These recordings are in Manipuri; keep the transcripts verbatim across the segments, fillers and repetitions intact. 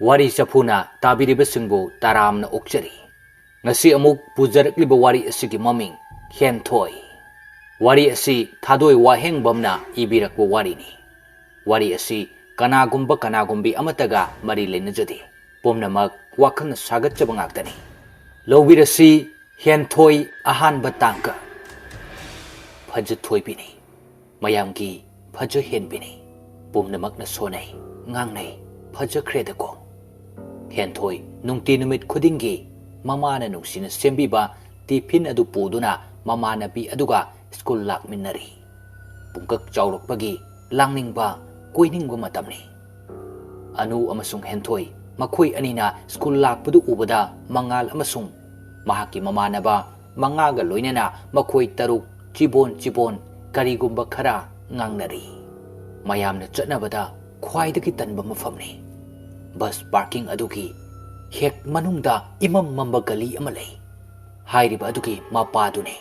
ꯋꯥꯔꯤ ꯆꯐꯨꯅ ꯇꯥꯕꯤꯔꯤꯕꯁꯤꯡꯕꯨ ꯇꯔꯥꯝꯅ ꯑꯣꯛꯆꯔꯤ꯫ ꯉꯁꯤ ꯑꯃꯨꯛ ꯄꯨꯖꯔꯛꯂꯤꯕ ꯋꯥꯔꯤ ꯑꯁꯤꯒꯤ ꯃꯃꯤꯡ ꯍꯦꯟꯊꯣꯏ꯫ ꯋꯥꯔꯤ ꯑꯁꯤ ꯊꯥꯗꯣꯏ ꯋꯥꯍꯦꯡꯕꯝꯅ ꯏꯕꯤꯔꯛꯄ ꯋꯥꯔꯤꯅꯤ꯫ ꯋꯥꯔꯤ ꯑꯁꯤ ꯀꯅꯥꯒꯨꯝꯕ ꯀꯅꯥꯒꯨꯝꯕꯤ ꯑꯃꯠꯇꯒ ꯃꯔꯤ ꯂꯩꯅꯖꯗꯦ꯫ ꯄꯨꯝꯅꯃꯛ ꯋꯥꯈꯜꯅ ꯁꯥꯒꯠꯆꯕ ꯉꯥꯛꯇꯅꯤ꯫ ꯂꯧꯕꯤꯔꯁꯤ ꯍꯦꯟꯊꯣꯏ ꯑꯍꯥꯟꯕ ꯇꯥꯡꯀꯛ꯫ ꯐꯖꯊꯣꯏꯕꯤꯅꯤ꯫ ꯃꯌꯥꯝꯒꯤ ꯐꯖ ꯍꯦꯟꯕꯤꯅꯤ꯫ ꯄꯨꯝꯅꯃꯛꯅ ꯁꯣꯟꯅꯩ, ꯉꯥꯡꯅꯩ, "ꯐꯖꯈ꯭ꯔꯦꯗꯀꯣ"꯫ ꯍꯦꯟꯊꯣꯏ ꯅꯨꯡꯇꯤ ꯅꯨꯃꯤꯠ ꯈꯨꯗꯤꯡꯒꯤ ꯃꯃꯥꯅ ꯅꯨꯡꯁꯤꯅ ꯁꯦꯝꯕꯤꯕ ꯇꯤꯐꯤꯟ ꯑꯗꯨ ꯄꯨꯗꯨꯅ ꯃꯃꯥꯟꯅꯕꯤ ꯑꯗꯨꯒ ꯁ꯭ꯀꯨꯜ ꯂꯥꯛꯃꯤꯟꯅꯔꯤ꯫ ꯄꯨꯡꯀꯛ ꯆꯥꯎꯔꯛꯄꯒꯤ ꯂꯥꯡꯅꯤꯡꯕ, ꯀꯣꯏꯅꯤꯡꯕ ꯃꯇꯝꯅꯤ꯫ ꯑꯅꯨ ꯑꯃꯁꯨꯡ ꯍꯦꯟꯊꯣꯏ ꯃꯈꯣꯏ ꯑꯅꯤꯅ ꯁ꯭ꯀꯨꯜ ꯂꯥꯛꯄꯗꯨ ꯎꯕꯗ ꯃꯉꯥꯜ ꯑꯃꯁꯨꯡ ꯃꯍꯥꯛꯀꯤ ꯃꯃꯥꯟꯅꯕ ꯃꯉꯥꯒ ꯂꯣꯏꯅꯅ ꯃꯈꯣꯏ ꯇꯔꯨꯛ ꯆꯤꯕꯣꯟ ꯆꯤꯕꯣꯟ ꯀꯔꯤꯒꯨꯝꯕ ꯈꯔ ꯉꯥꯡꯅꯔꯤ꯫ ꯃꯌꯥꯝꯅ ꯆꯠꯅꯕꯗ ꯈ꯭ꯋꯥꯏꯗꯒꯤ ꯇꯟꯕ ꯃꯐꯝꯅꯤ꯫ ꯕꯁ ꯄꯥꯔꯀꯤꯡ ꯑꯗꯨꯒꯤ ꯍꯦꯛ ꯃꯅꯨꯡꯗ ꯏꯃꯝ ꯃꯝꯕ ꯒꯂꯤ ꯑꯃ ꯂꯩ꯫ ꯍꯥꯏꯔꯤꯕ ꯑꯗꯨꯒꯤ ꯃꯄꯥꯗꯨꯅꯤ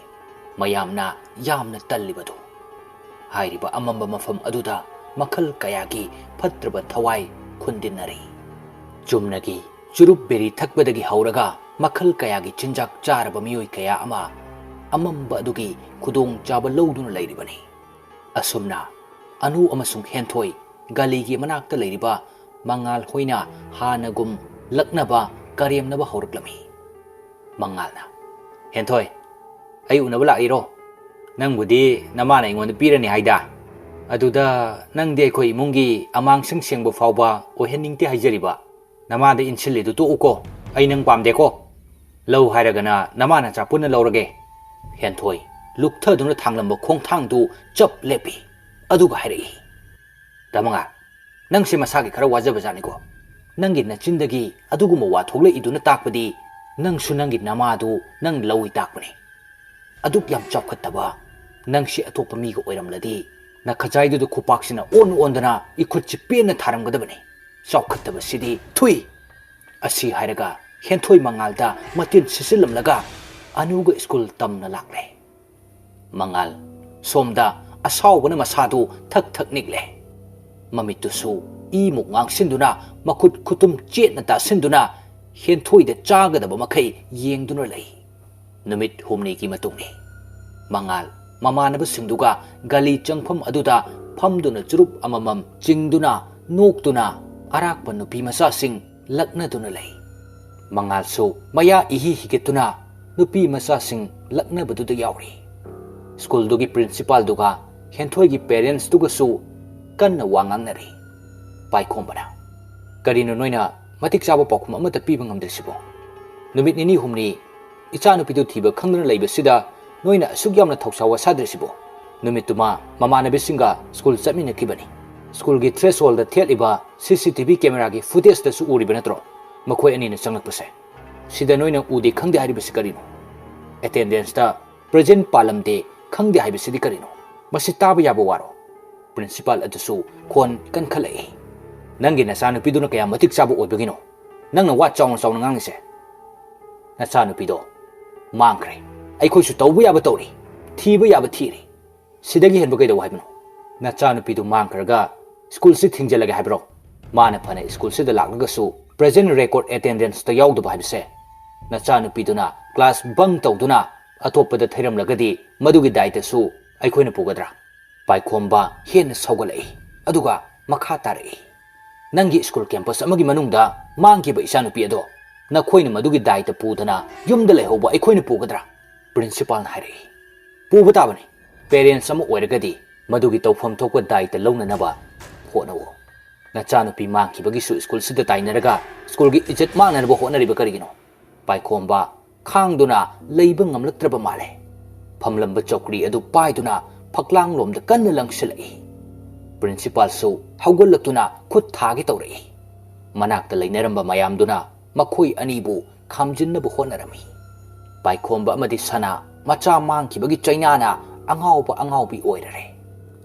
ꯃꯌꯥꯝꯅ ꯌꯥꯝꯅ ꯇꯜꯂꯤꯕꯗꯨ꯫ ꯍꯥꯏꯔꯤꯕ ꯑꯃꯝꯕ ꯃꯐꯝ ꯑꯗꯨꯗ ꯃꯈꯜ ꯀꯌꯥꯒꯤ ꯐꯠꯇ꯭ꯔꯕ ꯊꯋꯥꯏ ꯈꯨꯟꯗꯤꯟꯅꯔꯤ꯫ ꯆꯨꯝꯅꯒꯤ ꯆꯨꯔꯨꯞ ꯕꯦꯔꯤ ꯊꯛꯄꯗꯒꯤ ꯍꯧꯔꯒ ꯃꯈꯜ ꯀꯌꯥꯒꯤ ꯆꯤꯟꯖꯥꯛ ꯆꯥꯔꯕ ꯃꯤꯑꯣꯏ ꯀꯌꯥ ꯑꯃ ꯑꯃꯝꯕ ꯑꯗꯨꯒꯤ ꯈꯨꯗꯣꯡꯆꯥꯕ ꯂꯧꯗꯨꯅ ꯂꯩꯔꯤꯕꯅꯤ꯫ ꯑꯁꯨꯝꯅ ꯑꯅꯨ ꯑꯃꯁꯨꯡ ꯍꯦꯟꯊꯣꯏ ꯒꯂꯤꯒꯤ ꯃꯅꯥꯛꯇ ꯂꯩꯔꯤꯕ ꯃꯉꯥꯜ ꯍꯣꯏꯅ ꯍꯥꯟꯅꯒꯨꯝ ꯂꯛꯅꯕ ꯀꯔꯦꯝꯅꯕ ꯍꯧꯔꯛꯂꯝꯃꯤ꯫ ꯃꯉꯥꯜꯅ, "ꯍꯦꯟꯊꯣꯏ, ꯑꯩ ꯎꯅꯕ ꯂꯥꯛꯏꯔꯣ? ꯅꯪꯕꯨꯗꯤ ꯅꯃꯥꯅ ꯑꯩꯉꯣꯟꯗ ꯄꯤꯔꯅꯤ ꯍꯥꯏꯗ꯫ ꯑꯗꯨꯗ ꯅꯪꯗꯤ ꯑꯩꯈꯣꯏ ꯏꯃꯨꯡꯒꯤ ꯑꯃꯥꯡꯁꯪ ꯁꯦꯡꯕ ꯐꯥꯎꯕ ꯑꯣꯏꯍꯟꯅꯤꯡꯗꯦ ꯍꯥꯏꯖꯔꯤꯕ꯫ ꯅꯃꯥꯗ ꯏꯟꯁꯤꯜꯂꯤꯗꯨ ꯇꯣꯛꯎꯀꯣ, ꯑꯩ ꯅꯪ ꯄꯥꯝꯗꯦꯀꯣ꯫ ꯂꯧ ꯍꯥꯏꯔꯒꯅ ꯅꯃꯥ ꯅꯆꯥ ꯄꯨꯟꯅ ꯂꯧꯔꯒꯦ"꯫ ꯍꯦꯟꯊꯣꯏ ꯂꯨꯛꯊꯗꯨꯅ ꯊꯥꯡꯂꯝꯕ ꯈꯣꯡꯊꯥꯡꯗꯨ ꯆꯞ ꯂꯦꯞꯄꯤ꯫ ꯑꯗꯨꯒ ꯍꯥꯏꯔꯛꯏ, "ꯗꯥ ꯃꯉꯥꯜ, ꯅꯪꯁꯦ ꯃꯁꯥꯒꯤ ꯈꯔ ꯋꯥꯖꯕꯖꯥꯠꯅꯤꯀꯣ꯫ ꯅꯪꯒꯤ ꯅꯆꯤꯟꯗꯒꯤ ꯑꯗꯨꯒꯨꯝꯕ ꯋꯥ ꯊꯣꯛꯂꯛꯏꯗꯨꯅ ꯇꯥꯛꯄꯗꯤ ꯅꯪꯁꯨ ꯅꯪꯒꯤ ꯅꯃꯥꯗꯨ ꯅꯪ ꯂꯧꯏ ꯇꯥꯛꯄꯅꯤ꯫ ꯑꯗꯨꯛ ꯌꯥꯝ ꯆꯥꯎꯈꯠꯇꯕ ꯅꯪꯁꯤ ꯑꯇꯣꯞꯄ ꯃꯤꯒ ꯑꯣꯏꯔꯝꯂꯗꯤ ꯅꯈꯖꯥꯏꯗꯨꯗ ꯈꯨꯄꯥꯛꯁꯤꯅ ꯑꯣꯟ ꯑꯣꯟꯗꯅ ꯏꯈꯨꯠꯁꯤ ꯄꯦꯟꯅ ꯊꯥꯔꯝꯒꯗꯕꯅꯤ꯫ ꯆꯥꯎꯈꯠꯇꯕꯁꯤꯗꯤ ꯊꯨꯏ"꯫ ꯑꯁꯤ ꯍꯥꯏꯔꯒ ꯍꯦꯟꯊꯣꯏ ꯃꯉꯥꯜꯗ ꯃꯇꯤꯟ ꯁꯤꯠꯆꯤꯜꯂꯝꯂꯒ ꯑꯅꯨꯒ ꯁ꯭ꯀꯨꯜ ꯇꯝꯅ ꯂꯥꯛꯂꯦ꯫ ꯃꯉꯥꯜ ꯁꯣꯝꯗ ꯑꯁꯥꯎꯕꯅ ꯃꯁꯥꯗꯨ ꯊꯛ ꯊꯛ ꯅꯤꯛꯂꯦ꯫ ꯃꯃꯤꯠꯇꯨꯁꯨ ꯏꯃꯨꯛ ꯉꯥꯡꯁꯤꯟꯗꯨꯅ, ꯃꯈꯨꯠ ꯈꯨꯇꯨꯝ ꯆꯦꯠꯅ ꯇꯥꯁꯤꯟꯗꯨꯅ, ꯍꯦꯟꯊꯣꯏꯗ ꯆꯥꯒꯗꯕ ꯃꯈꯩ ꯌꯦꯡꯗꯨꯅ ꯂꯩ꯫ ꯅꯨꯃꯤꯠ ꯍꯨꯝꯅꯤꯒꯤ ꯃꯇꯨꯡꯅꯤ꯫ ꯃꯉꯥꯜ ꯃꯃꯥꯟꯅꯕꯁꯤꯡꯗꯨꯒ ꯒꯂꯤ ꯆꯪꯐꯝ ꯑꯗꯨꯗ ꯐꯝꯗꯨꯅ ꯆꯨꯔꯨꯞ ꯑꯃꯃꯝ ꯆꯤꯡꯗꯨꯅ, ꯅꯣꯛꯇꯨꯅ ꯑꯔꯥꯛꯄ ꯅꯨꯄꯤ ꯃꯆꯥꯁꯤꯡ ꯂꯛꯅꯗꯨꯅ ꯂꯩ꯫ ꯃꯉꯥꯜꯁꯨ ꯃꯌꯥ ꯏꯍꯤ ꯍꯤꯒꯠꯇꯨꯅ ꯅꯨꯄꯤ ꯃꯆꯥꯁꯤꯡ ꯂꯛꯅꯕꯗꯨꯗ ꯌꯥꯎꯔꯤ꯫ ꯁ꯭ꯀꯨꯜꯗꯨꯒꯤ ꯄ꯭ꯔꯤꯟꯁꯤꯄꯥꯜꯗꯨꯒ ꯍꯦꯟꯊꯣꯏꯒꯤ ꯄꯦꯔꯦꯟꯁꯇꯨꯒꯁꯨ ꯀꯟꯅ ꯋꯥ ꯉꯥꯡꯅꯔꯤ꯫ ꯄꯥꯏꯈꯣꯝꯕꯅ, "ꯀꯔꯤꯅꯣ ꯅꯣꯏꯅ ꯃꯇꯤꯛ ꯆꯥꯕ ꯄꯥꯎꯈꯨꯝ ꯑꯃꯠꯇ ꯄꯤꯕ ꯉꯝꯗ꯭ꯔꯤꯁꯤꯕꯣ? ꯅꯨꯃꯤꯠ ꯅꯤꯅꯤ ꯍꯨꯝꯅꯤ ꯏꯆꯥꯅꯨꯄꯤꯗꯨ ꯊꯤꯕ ꯈꯪꯗꯅ ꯂꯩꯕꯁꯤꯗ ꯅꯣꯏꯅ ꯑꯁꯨꯛ ꯌꯥꯝꯅ ꯊꯧꯁꯥ ꯋꯥꯁꯥꯗ꯭ꯔꯤꯁꯤꯕꯣ? ꯅꯨꯃꯤꯠꯇꯨꯃ ꯃꯃꯥꯟꯅꯕꯤꯁꯤꯡꯒ ꯁ꯭ꯀꯨꯜ ꯆꯠꯃꯤꯟꯅꯈꯤꯕꯅꯤ꯫ ꯁ꯭ꯀꯨꯜꯒꯤ ꯊ꯭ꯔꯦꯁꯍꯣꯜꯗ ꯊꯦꯠꯂꯤꯕ ꯁꯤ ꯁꯤ ꯇꯤ ꯚꯤ ꯀꯦꯃꯦꯔꯥꯒꯤ ꯐꯨꯇꯦꯖꯇꯁꯨ ꯎꯔꯤꯕ ꯅꯠꯇ꯭ꯔꯣ ꯃꯈꯣꯏ ꯑꯅꯤꯅ ꯆꯪꯂꯛꯄꯁꯦ? ꯁꯤꯗ ꯅꯣꯏꯅ ꯎꯗꯦ ꯈꯪꯗꯦ ꯍꯥꯏꯔꯤꯕꯁꯤ ꯀꯔꯤꯅꯣ? ꯑꯦꯇꯦꯟꯗꯦꯟꯁꯇ ꯄ꯭ꯔꯦꯖꯦꯟ ꯄꯥꯜꯂꯝꯗꯦ ꯈꯪꯗꯦ ꯍꯥꯏꯕꯁꯤꯗꯤ ꯀꯔꯤꯅꯣ? ꯃꯁꯤ ꯇꯥꯕ ꯌꯥꯕ ꯋꯥꯔꯣ?" ꯄ꯭ꯔꯤꯟꯁꯤꯄꯥꯜ ꯑꯗꯨꯁꯨ ꯈꯣꯟ ꯀꯟꯈꯠꯂꯛꯏ꯫ "ꯅꯪꯒꯤ ꯅꯆꯥꯅꯨꯄꯤꯗꯨꯅ ꯀꯌꯥ ꯃꯇꯤꯛ ꯆꯥꯕ ꯑꯣꯏꯕꯒꯤꯅꯣ ꯅꯪꯅ ꯋꯥ ꯆꯥꯎꯅ ꯆꯥꯎꯅ ꯉꯥꯡꯉꯤꯁꯦ? ꯅꯆꯥꯅꯨꯄꯤꯗꯣ ꯃꯥꯡꯈ꯭ꯔꯦ꯫ ꯑꯩꯈꯣꯏꯁꯨ ꯇꯧꯕ ꯌꯥꯕ ꯇꯧꯔꯤ, ꯊꯤꯕ ꯌꯥꯕ ꯊꯤꯔꯤ꯫ ꯁꯤꯗꯒꯤ ꯍꯦꯟꯕ ꯀꯩꯗꯧ ꯍꯥꯏꯕꯅꯣ? ꯅꯆꯥꯅꯨꯄꯤꯗꯨ ꯃꯥꯡꯈ꯭ꯔꯒ ꯁ꯭ꯀꯨꯜꯁꯤ ꯊꯤꯡꯖꯤꯜꯂꯒꯦ ꯍꯥꯏꯕ꯭ꯔꯣ? ꯃꯥꯅ ꯐꯅ ꯁ꯭ꯀꯨꯜꯁꯤꯗ ꯂꯥꯛꯂꯒꯁꯨ ꯄ꯭ꯔꯦꯖꯦꯟ ꯔꯦꯀꯣꯔꯗ ꯑꯦꯇꯦꯟꯗꯦꯟꯁꯇ ꯌꯥꯎꯗꯕ ꯍꯥꯏꯕꯁꯦ ꯅꯆꯥꯅꯨꯄꯤꯗꯨꯅ ꯀ꯭ꯂꯥꯁ ꯕꯪ ꯇꯧꯗꯨꯅ ꯑꯇꯣꯞꯄꯗ ꯊꯩꯔꯝꯂꯒꯗꯤ ꯃꯗꯨꯒꯤ ꯗꯥꯏꯇꯁꯨ ꯑꯩꯈꯣꯏꯅ ꯄꯨꯒꯗ꯭ꯔꯥ?" ꯄꯥꯏꯈꯣꯝꯕ ꯍꯦꯟꯅ ꯁꯧꯒꯠꯂꯛꯏ, ꯑꯗꯨꯒ ꯃꯈꯥ ꯇꯥꯔꯛꯏ, "ꯅꯪꯒꯤ ꯁ꯭ꯀꯨꯜ ꯀꯦꯝꯄꯁ ꯑꯃꯒꯤ ꯃꯅꯨꯡꯗ ꯃꯥꯡꯈꯤꯕ ꯏꯆꯥꯅꯨꯄꯤ ꯑꯗꯣ ꯅꯈꯣꯏꯅ ꯃꯗꯨꯒꯤ ꯗꯥꯏꯇ ꯄꯨꯗꯅ ꯌꯨꯝꯗ ꯂꯩꯍꯧꯕ ꯑꯩꯈꯣꯏꯅ ꯄꯨꯒꯗ꯭ꯔꯥ?" ꯄ꯭ꯔꯤꯟꯁꯤꯄꯥꯜꯅ ꯍꯥꯏꯔꯛꯏ꯫ "ꯄꯨꯕ ꯇꯥꯕꯅꯤ꯫ ꯄꯦꯔꯦꯟꯁ ꯑꯃ ꯑꯣꯏꯔꯒꯗꯤ ꯃꯗꯨꯒꯤ ꯇꯧꯐꯝ ꯊꯣꯛꯄ ꯗꯥꯏꯇ ꯂꯧꯅꯅꯕ ꯍꯣꯠꯅꯧ꯫ ꯅꯆꯥꯅꯨꯄꯤ ꯃꯥꯡꯈꯤꯕꯒꯤꯁꯨ ꯁ꯭ꯀꯨꯜꯁꯤꯗ ꯇꯥꯏꯅꯔꯒ ꯁ꯭ꯀꯨꯜꯒꯤ ꯏꯖꯠ ꯃꯥꯡꯅꯅꯕ ꯍꯣꯠꯅꯔꯤꯕ ꯀꯔꯤꯒꯤꯅꯣ?" ꯄꯥꯏꯈꯣꯝꯕ ꯈꯥꯡꯗꯨꯅ ꯂꯩꯕ ꯉꯝꯂꯛꯇ꯭ꯔꯕ ꯃꯥꯜꯂꯦ꯫ ꯐꯝꯂꯝꯕ ꯆꯧꯀ꯭ꯔꯤ ꯑꯗꯨ ꯄꯥꯏꯗꯨꯅ ꯐꯛꯂꯥꯡꯂꯣꯝꯗ ꯀꯟꯅ ꯂꯪꯁꯤꯜꯂꯛꯏ꯫ ꯄ꯭ꯔꯤꯟꯁꯤꯄꯥꯜꯁꯨ ꯍꯧꯒꯠꯂꯛꯇꯨꯅ ꯈꯨꯠ ꯊꯥꯒꯦ ꯇꯧꯔꯛꯏ꯫ ꯃꯅꯥꯛꯇ ꯂꯩꯅꯔꯝꯕ ꯃꯌꯥꯝꯗꯨꯅ ꯃꯈꯣꯏ ꯑꯅꯤꯕꯨ ꯈꯥꯝꯖꯤꯟꯅꯕ ꯍꯣꯠꯅꯔꯝꯃꯤ꯫ ꯄꯥꯏꯈꯣꯝꯕ ꯑꯃꯗꯤ ꯁꯅꯥ ꯃꯆꯥ ꯃꯥꯡꯈꯤꯕꯒꯤ ꯆꯩꯅꯥꯅ ꯑꯉꯥꯎꯕ ꯑꯉꯥꯎꯕꯤ ꯑꯣꯏꯔꯔꯦ꯫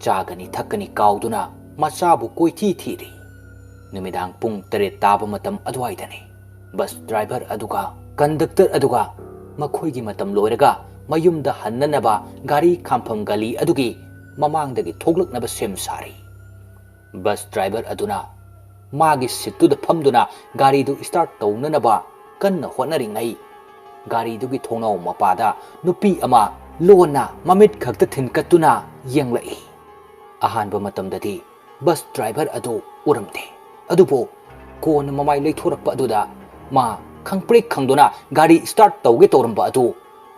ꯆꯥꯒꯅꯤ ꯊꯛꯀꯅꯤ ꯀꯥꯎꯗꯨꯅ ꯃꯆꯥꯕꯨ ꯀꯣꯏꯊꯤ ꯊꯤꯔꯤ꯫ ꯅꯨꯃꯤꯗꯥꯡ ꯄꯨꯡ ꯇꯔꯦꯠ ꯇꯥꯕ ꯃꯇꯝ ꯑꯗꯨꯋꯥꯏꯗꯅꯤ꯫ ꯕꯁ ꯗ꯭ꯔꯥꯏꯚꯔ ꯑꯗꯨꯒ ꯀꯟꯗꯛꯇꯔ ꯑꯗꯨꯒ ꯃꯈꯣꯏꯒꯤ ꯃꯇꯝ ꯂꯣꯏꯔꯒ ꯃꯌꯨꯝꯗ ꯍꯟꯅꯅꯕ ꯒꯥꯔꯤ ꯈꯥꯝꯐꯝ ꯒꯂꯤ ꯑꯗꯨꯒꯤ ꯃꯃꯥꯡꯗꯒꯤ ꯊꯣꯛꯂꯛꯅꯕ ꯁꯦꯝ ꯁꯥꯔꯤ꯫ ꯕꯁ ꯗ꯭ꯔꯥꯏꯚꯔ ꯑꯗꯨꯅ ꯃꯥꯒꯤ ꯁꯤꯠꯇꯨꯗ ꯐꯝꯗꯨꯅ ꯒꯥꯔꯤꯗꯨ ꯁ꯭ꯇꯥꯔꯠ ꯇꯧꯅꯅꯕ ꯀꯟꯅ ꯍꯣꯠꯅꯔꯤꯉꯩ, ꯒꯥꯔꯤꯗꯨꯒꯤ ꯊꯣꯡꯅꯥꯎ ꯃꯄꯥꯗ ꯅꯨꯄꯤ ꯑꯃ ꯂꯣꯟꯅ ꯃꯃꯤꯠ ꯈꯛꯇ ꯊꯤꯟꯀꯠꯇꯨꯅ ꯌꯦꯡꯂꯛꯏ꯫ ꯑꯍꯥꯟꯕ ꯃꯇꯝꯗꯗꯤ ꯕꯁ ꯗ꯭ꯔꯥꯏꯚꯔ ꯑꯗꯨ ꯎꯔꯝꯗꯦ꯫ ꯑꯗꯨꯕꯨ ꯀꯣꯟꯅ ꯃꯃꯥꯏ ꯂꯩꯊꯣꯔꯛꯄ ꯑꯗꯨꯗ ꯃꯥ ꯈꯪꯄ꯭ꯔꯦꯛ ꯈꯪꯗꯨꯅ ꯒꯥꯔꯤ ꯁ꯭ꯇꯥꯔꯠ ꯇꯧꯒꯦ ꯇꯧꯔꯝꯕ ꯑꯗꯨ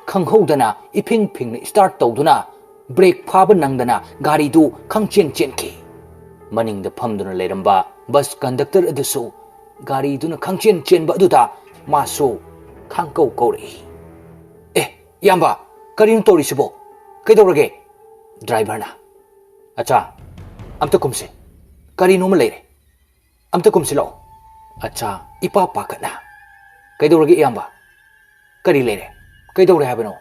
ꯈꯪꯍꯧꯗꯅ ꯏꯐꯤꯡ ꯐꯤꯡꯅ ꯁ꯭ꯇꯥꯔꯠ ꯇꯧꯗꯨꯅ ꯕ꯭ꯔꯦꯛ ꯐꯥꯕ ꯅꯪꯗꯅ ꯒꯥꯔꯤꯗꯨ ꯈꯪꯆꯦꯟ ꯆꯦꯟꯈꯤ꯫ ꯃꯅꯤꯡꯗ ꯐꯝꯗꯨꯅ ꯂꯩꯔꯝꯕ ꯕꯁ ꯀꯟꯗꯛꯇꯔ ꯑꯗꯨꯁꯨ ꯒꯥꯔꯤꯗꯨꯅ ꯈꯪꯆꯦꯟ ꯆꯦꯟꯕ ꯑꯗꯨꯗ ꯃꯥꯁꯨ ꯈꯥꯡꯀꯧ ꯀꯧꯔꯛꯏ꯫ "ꯑꯦ, ꯏꯌꯥꯝꯕ, ꯀꯔꯤꯅꯣ ꯇꯧꯔꯤꯁꯤꯕꯣ? ꯀꯩꯗꯧꯔꯒꯦ?" ꯗ꯭ꯔꯥꯏꯚꯔꯅ, "ꯑꯆꯥ, ꯑꯝꯇ ꯀꯨꯝꯁꯦ꯫ ꯀꯔꯤꯅꯣꯃ ꯂꯩꯔꯦ꯫ ꯑꯝꯇ ꯀꯨꯝꯁꯤ ꯂꯥꯛꯑꯣ꯫" ꯑꯆꯥ ꯏꯄꯥ ꯄꯥꯈꯠꯅ, "ꯀꯩꯗꯧꯔꯒꯦ ꯏꯌꯥꯝꯕ? ꯀꯔꯤ ꯂꯩꯔꯦ? ꯀꯩꯗꯧꯔꯦ ꯍꯥꯏꯕꯅꯣ?"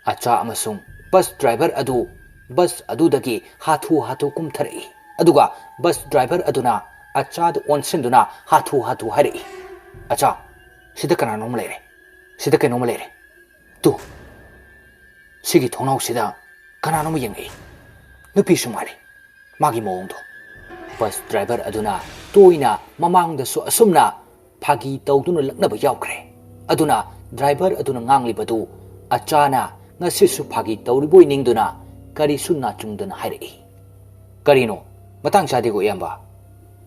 ꯑꯆꯥ ꯑꯃꯁꯨꯡ ꯕꯁ ꯗ꯭ꯔꯥꯏꯚꯔ ꯑꯗꯨ ꯕꯁ ꯑꯗꯨꯗꯒꯤ ꯍꯥꯊꯨ ꯍꯥꯊꯨ ꯀꯨꯝꯊꯔꯛꯏ꯫ ꯑꯗꯨꯒ ꯕꯁ ꯗ꯭ꯔꯥꯏꯚꯔ ꯑꯗꯨꯅ ꯑꯆꯥꯗ ꯑꯣꯟꯁꯤꯟꯗꯨꯅ ꯍꯥꯊꯨ ꯍꯥꯊꯨ ꯍꯥꯏꯔꯛꯏ, "ꯑꯆꯥ, ꯁꯤꯗ ꯀꯅꯥꯅꯣꯝ ꯂꯩꯔꯦ꯫ ꯁꯤꯗ ꯀꯩꯅꯣꯝꯃ ꯂꯩꯔꯦ꯫ ꯇꯨ, ꯁꯤꯒꯤ ꯊꯣꯡꯅꯥꯎꯁꯤꯗ ꯀꯅꯥꯅꯣꯝꯃ ꯌꯦꯡꯉꯛꯏ꯫ ꯅꯨꯄꯤꯁꯨ ꯃꯥꯜꯂꯤ ꯃꯥꯒꯤ ꯃꯑꯣꯡꯗꯣ꯫" ꯕꯁ ꯗ꯭ꯔꯥꯏꯚꯔ ꯑꯗꯨꯅ ꯇꯣꯏꯅ ꯃꯃꯥꯡꯗꯁꯨ ꯑꯁꯨꯝꯅ ꯐꯥꯒꯤ ꯇꯧꯗꯨꯅ ꯂꯛꯅꯕ ꯌꯥꯎꯈ꯭ꯔꯦ꯫ ꯑꯗꯨꯅ ꯗ꯭ꯔꯥꯏꯚꯔ ꯑꯗꯨꯅ ꯉꯥꯡꯂꯤꯕꯗꯨ ꯑꯆꯥꯅ ꯉꯁꯤꯁꯨ ꯐꯥꯒꯤ ꯇꯧꯔꯤꯕꯣꯏ ꯅꯤꯡꯗꯨꯅ ꯀꯔꯤꯁꯨ ꯅꯥꯆꯨꯡꯗꯅ ꯍꯥꯏꯔꯛꯏ, "ꯀꯔꯤꯅꯣ? ꯃꯇꯥꯡ ꯆꯥꯗꯦꯀꯣ, ꯏꯌꯥꯝꯕ꯫